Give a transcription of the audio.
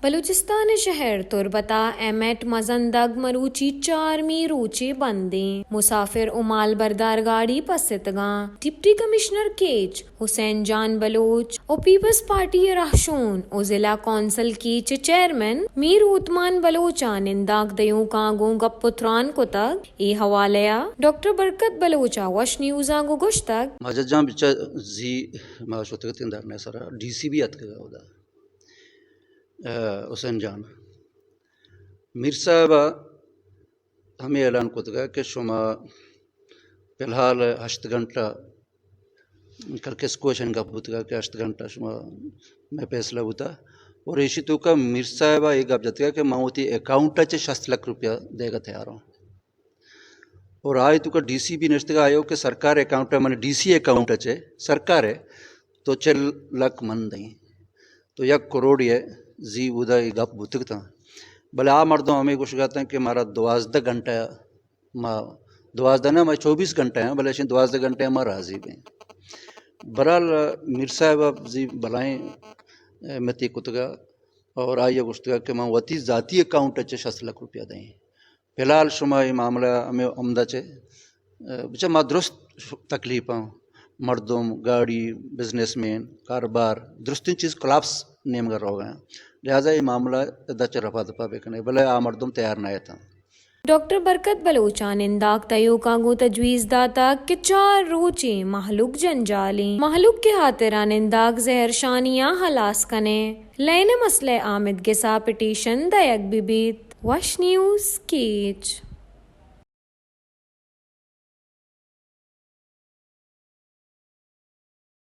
بلوچستان ءِ شہر تربت ءَ ایم ایٹ مزن دگ مروچی چارمی روچے بند ایں۔ مسافر و مال بردار گاڑی پستگاں۔ ڈپٹی کمشنر کیچ حسین جان بلوچ و پیپلز پارٹی ءِ رہشون و ضلع کونسل کیچ ءِ چیئرمین میر اوتمان بلوچ ءَ ننداک دیوکاں گوں گپ و تران کتگ۔ اے حوالہ ءَ ڈاکٹر برکت بلوچ ءَ وش نیوزاں گوں گوشتگ۔ ماجد جان بچا زی ما شتگتیں دھرنے سرا، ڈی سی بھی اتکگ اودا۔ ءَ، حسین جان، میر صاحب ءَ ہمے اعلان کتگ کہ شما فی الحال ہشت گھنٹہ، کل کس کوشن گپ بوتگ کہ ہشت گھنٹہ شما میں فیصلہ بوتا، اور ایشی توکا میر صاحب ءَ اے گپ جتگ کہ من وتی اکاؤنٹ ءَ چہ شست لکھ روپیہ دیگا تیار ہوں۔ اور آئی توکا ڈی سی بھی نشتگ آیو کہ سرکار اکاؤنٹ ءَ، من ڈی سی اکاؤنٹ ءَ چہ سرکار ءَ تو چل لکھ من دیں۔ تو یک کروڑے ءَ زی اودا اے گپ بوتگ تاں۔ بلے آ مردم ہمے گوشگ اتاں کہ مارا دوازدہ گھنٹہ، ما دوازدہ نہ، ما چوبیس گھنٹہ ہیں، بلے اشیں دوازدہ گھنٹہ ما راضی بیں۔ برحال میر صاحب ءَ زی بلائیں، اے، متی کتگا اور آئی ءَ گوشتگا کہ من وتی ذاتی اکاؤنٹ ءَ چہ شست لکھ روپیہ دیں۔ فی الحال شما اے معاملہ ہمے عمدہ چے، بچا ما درست تکلیف آں، مردم، گاڑی، بزنس مین، کاروبار، درستیں چیز کلاپس نیمگا روگ ءَ۔ لہذا اے معاملہ ادا چہ رفع دفع بکنے، بلے آ مردم تیار نہ اتاں۔ ڈاکٹر برکت بلوچ ءَ ننداک دیوکاں گوں تجویز داتگ کہ چار روچیں مہلوک جنجالیں، مہلوک کے ہاترا ننداک زہرشانیاں ہلاس کنے۔ لین ءِ مسئلہ آمد گسا پٹیشن دئیگ بہ بیت۔ وش نیوز کیچ۔